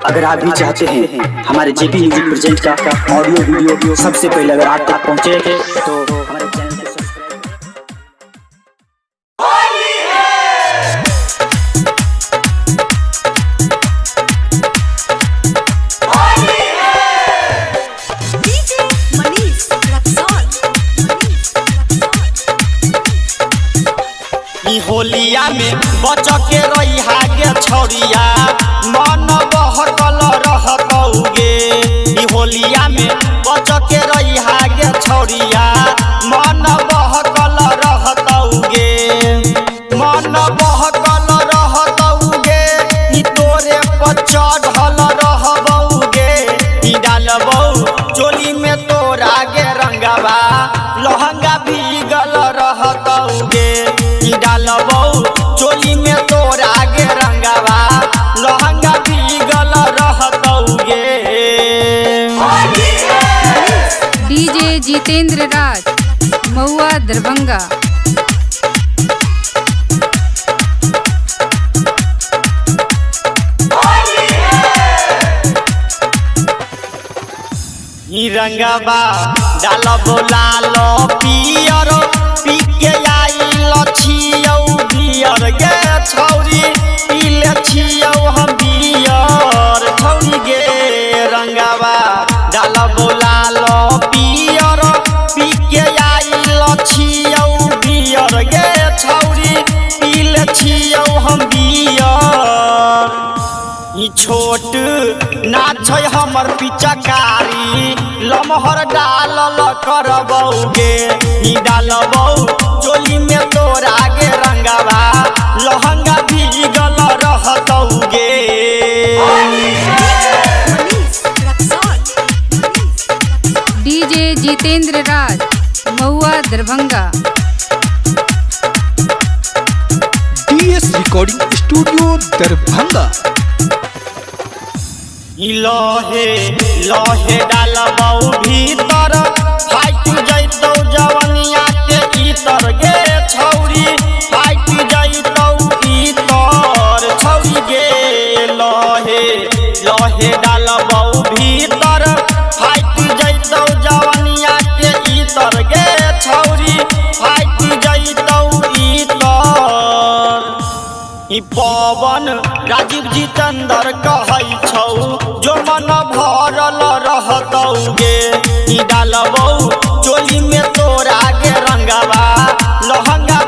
अगर आप भी चाहते हैं हमारे जेपी म्यूजिक प्रेजेंट का ऑडियो वीडियो सबसे पहले अगर आप तक पहुंचे तो हमारे चैनल को सब्सक्राइब DJ Manish Raxaul. ई होलिया में बच के रहिया गे छौरिया मन बहकल रहतौगे। ई होलिया में बच के रहिया गे छौरिया मन बहकल रहतौगे। मन बहकल रहतौगे ई तोरे पर चढ़ल रहबौगे। ई डालबौ चोली में तोरा गे रंगवा लहंगा भीगल रहतौगे। ई डालबौ चोली में तोरा गे रंगवा लहंगा भीगल रहतौगे। डीजे जितेंद्र राज, महुआ, दरभंगा। ई रंगवा डालबो लाल पियर पी के आइल छियौ बियर गे छौरी पीले छियौ हम बियर छौरी गे। रंगवा डालबो लाल पियर पी के आइल छियौ बियर गे छौरी पीले छियौ हम बियर। ई छोट ना छै हमर पिचकारी लमहर डालल करबौगे। ई डालबौ चोली में तोरा गे रंगवा lehenga भीगल रहतौगे। Manish Raxaul. DJ Jitendra Raj, Mahua, Darbhanga. DS recording studio Darbhanga. ई लहे लहे डालबौ भीतर फाटि जैतौ जवनिया के इतर गे छौरी फाटि जैतौ इतर छौरी गे। लहे लहे डालबौ भीतर फाटि जैतौ जवनिया के इतर गे छौरी फाटि जैतौ इतर। ई पवन राजीव जितेंद्र कहै छौ जो मन भरल रहतौगे। ई डालबौ चोली में तोरा गे रंगवा लहंगा